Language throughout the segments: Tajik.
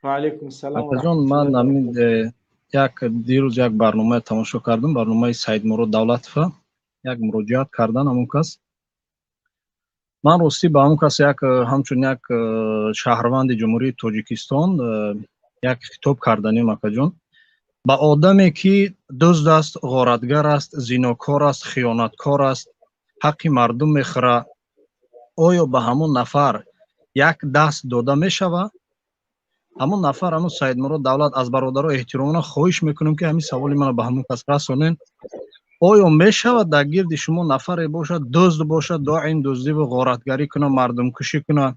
Ва алайкум ассалом. Акаҷон, ман ҳамин як дирӯз як барномае тамошо кардам, барномаи Саидмурод Давлатова. Як муроҷиат кардан ҳамон кас. Ман ростӣ ба ҳамон кас як ҳамчун як шаҳрванди Ҷумҳурии Тоҷикистон як хитоб карданем, акаҷон. Ба одаме, ки дузд аст, ғоратгар аст, зинокор аст, хиёнаткор аст, ҳаққи мардум мехӯра, оё ба ҳамон нафар як даст дода мешавад? Ҳамон нафар, ҳамон Саидмурод Давлат, аз бародаро эҳтиромона хоҳиш мекунем, ки ҳамин саволи маро ба ҳамон кас расонен. Оё мешавад, дар гирди шумо нафаре бошад, дузд бошад, доим дуздиву ғоратгарӣ кунад, мардумкушӣ кунад,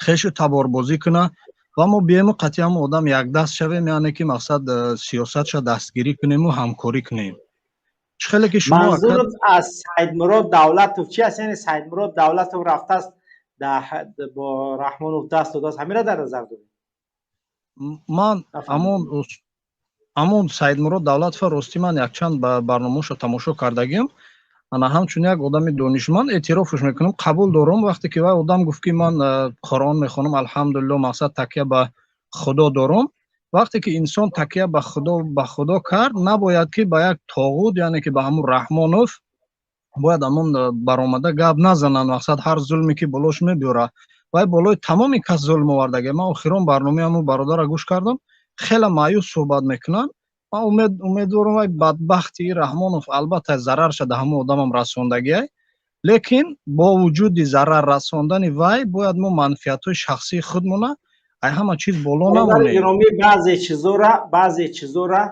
хешу таборбозӣ кунад ва мо биему қатъи ҳамон одам якдаст шавем, яъне ки мақсад сиёсатша дастгирӣ кунему ҳамкорӣ кунем? Чӣ хеле ки шумо Манзурат аз Саидмурод Давлатов чи аст? Яъне Саидмурод Давлатов рафтааст, бо Раҳмонов даст додааст, ҳамира дар назар доред? Ман ҳамон Саидмурод Давлатова, ростӣ, ман якчанд барномаошо тамошо кардагиам. Ана ҳамчун як одами донишманд эътирофш мекунам, қабул дорам. Вақте ки вай одам гуфт, ки ман Қуръон мехонам, алҳамдулилло, мақсад такя ба Худо дорам. Вақте ки инсон такя ба Худо кард, набояд ки ба як тоғут, яъне ки ба ҳамун Раҳмонов, бояд ҳамон баромада гап назананд. Мақсад, ҳар зулме ки болош мебиёрад, вай болои тамоми кас зулм овардаге. Ман охирон барномаи ҳамун бародарро гӯш кардам, хеле маъюс суҳбат мекунанд. Ман умедворам, вай бадбахти Раҳмонов албатта зарарша да ҳамон одамам расондагиай, лекин бо вуҷуди зарар расондани вай бояд мо манфиатҳои шахсии худмона ай ҳама чиз боло намонем. Гиромӣ, баъзе чизора,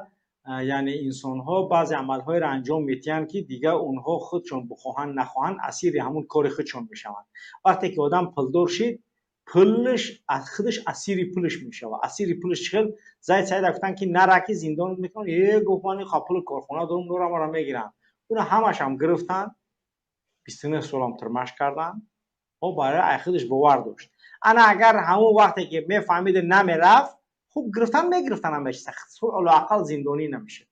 яъне инсонҳо баъзе амалҳоеро анҷом медиҳанд, ки дигар онҳо худшон бихоҳанд, нахоҳанд, асири ҳамун кори худшон мешаванд. Вақте ки одам пулдор шид, пулш худаш асири пулш мешавад. Асири пулш чӣ хел? Зайд Саида гуфтанд, ки нара, ки зиндон мекунанд. Э, гуфт, ман пули корхона дорум, нора маро мегиранд. Уна ҳамашам гирифтанд, 29 солам тирмаш карданд. О, барои ай худаш бовар дошт. Ана агар ҳамон вақте ки мефаҳмида намерафт, хуб, гирифтан мегирифтан, ҳамаи лоақал зиндонӣ намешуд.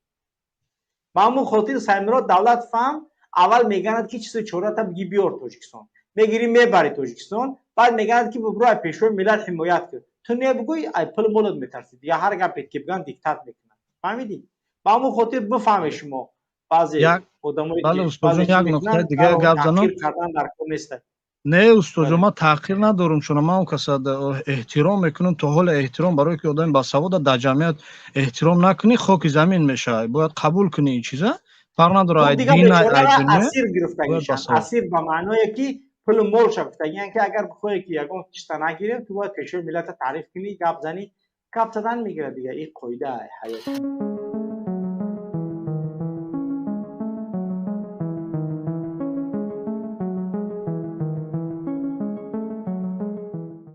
Ба ҳамон хотир Саидмурод Давлатов ҳам аввал меганад, ки чизи чората биги, биёр Тоҷикистон, мегирӣ, мебари Тоҷикистон, баъд меганад, ки бубро, ай Пешвои миллат ҳимоят кун. Ту не бигӯй, ай пул молот метарсӣ, дига ҳар гапет ки биган, диктат мекунад, фаҳмидӣ? Ба ҳамон хотир бифаҳме шумо баъзе одамое кардан дар кор нест. Не, устодҷон, ман таъқир надорам, чун ман он каса эҳтиром мекунам, то ҳоле эҳтиром, барое ки одами басавода дар ҷамъият эҳтиром накунӣ, хоки замин мешавад. Бояд қабул кунӣ ин чиза, фарқ надорад. Асир гирифтагишанд, асир ба маъное, ки пулу молша гуфтагиян, ки агар бихоҳе, ки ягон чизта нагирем, ту бояд Пешвои миллата таъриф кунӣ, гап занӣ. Гап задан мегирад, дига ин қоида ҳаёт.